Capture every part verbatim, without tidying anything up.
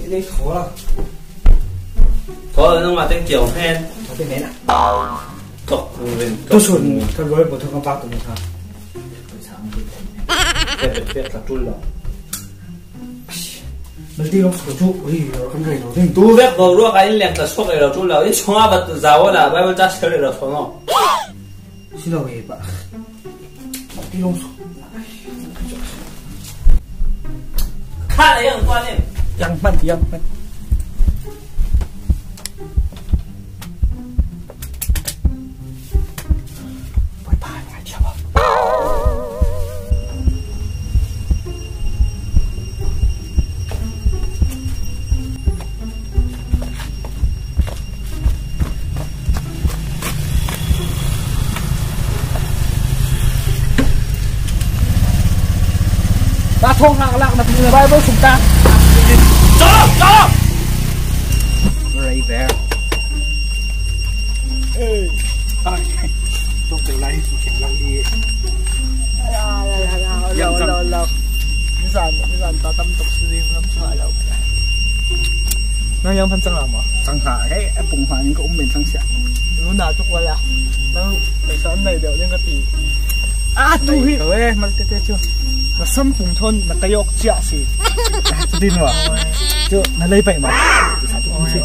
Ini sekolah. Thaw nangmah teng kiau hen. Tapi mana? Tok, ven, tok. Tu sun, kan boleh potong kan batu muka. Pet, pet, pet, tak tul lah. Mesti lo sekolah tu, ui, orang kan kaya lo. Tu vek, baru kau ini lihat tak sok lo tul lah. Ini semua bat zawa lah, Bible tas kali lah sono. Sila wei ba. Mati long su. Kha la yang tuan em. Yang man, yang man. Bye bye, ngai chia ba. Ta thong hak lak na pini Bible sung ta. Stop! Stop! Right there. Hey. Ai. Tok te lai, kiang lang di. Lo, lo, lo. Ni san, ni san ta tam tok si lim lam sa lo. Nang yang phan chang la ma. Chang ha, hey, a pung ha ning ko um ben chang sia. Lu na tuk wala. Nang, sa nai deu ning ka ti. Ah, tu hi. Ko eh, mal te te chu. Na sam pung thon, na ka yok chia si. Din wa. Chu, na lei pai ma. Sa tu si.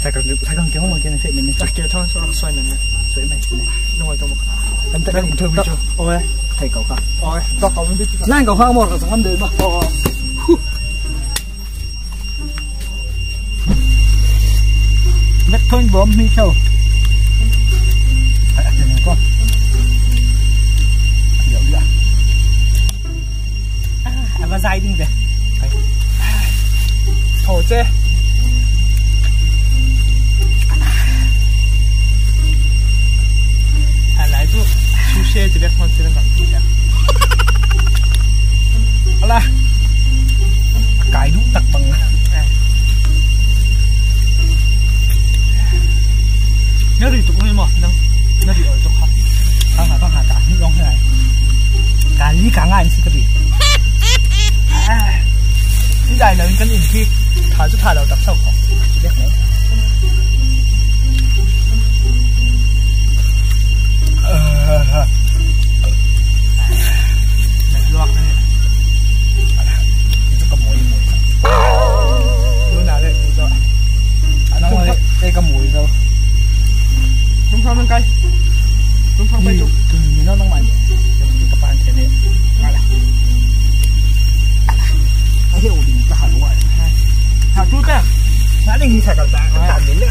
Sa ka, sa ka ke ma ke na se men. Sa ke thon so so men. So men. No wa to ma. An ta interview chu. Oi. Thai kau ka. Oi. To kau men. Lan kau ha mo ka sa kan de ma. Nek thon bom mi chau. Ai, ai, ai, ko. Ai, ai, ai. Ah, a va zai ding de. Ai. Tho che. A lai tu, su she che bek thon che bek thon che. Ala. Kai du tak bang. Na ri tuk mai mo, nang. Na ri ol tuk ha. Ka ha, ka ha, ka hi long hai. Ka li ka ngai si ka ri. Ah. Ni dai lo kan in ki. Tha chu tha lo tak sau ko. Bek ne. Luak na ni. Ito ka mui mui. Lu na le, ito. Ano, eh, ka mui daw. Tum sam nang kai. Tum sam kai tu. Tum ni no nang man. Yung tu ka pan tene. Ngala. Ai, u din ka halwa. Ha, tu ta. Ngala ni sa ka ta. Ka ta din le.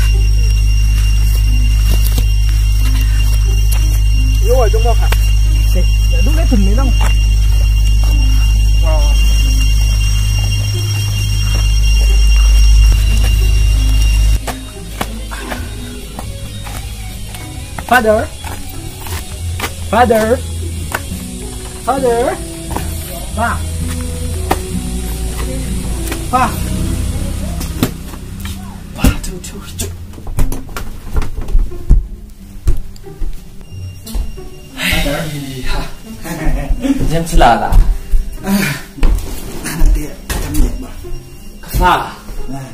Yo, ay, tum ka. Si, ya, du le tum ni nang. Wow. Father? Father? Father? Pa? Pa? Pa, tu, tu, tu. Father? Ha. James Lala. Ah. Anak dia, kata dia, Bang. Kasa. Nah.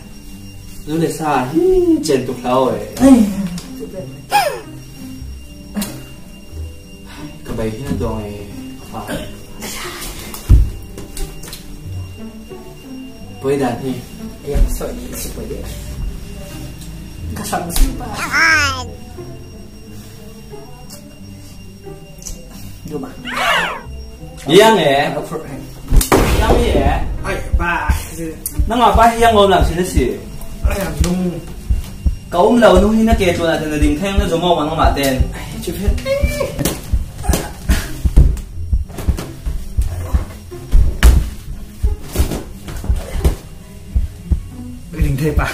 Lu le sa hi chen tu hlau eh. Ai. Ka bai hi na dong eh. Ka pa. Poi dan hi. Yang so ni si poi dia. Ka sang si pa. Duma. Yang eh. Yang eh. Ai, ba. Nang apa yang ngom lang sini si. Ai, yang dum. Ka um lo nu hi na ke tu na te na ding theng na zo mo ma ma ten. Ai, chu phet. Ring thei pa.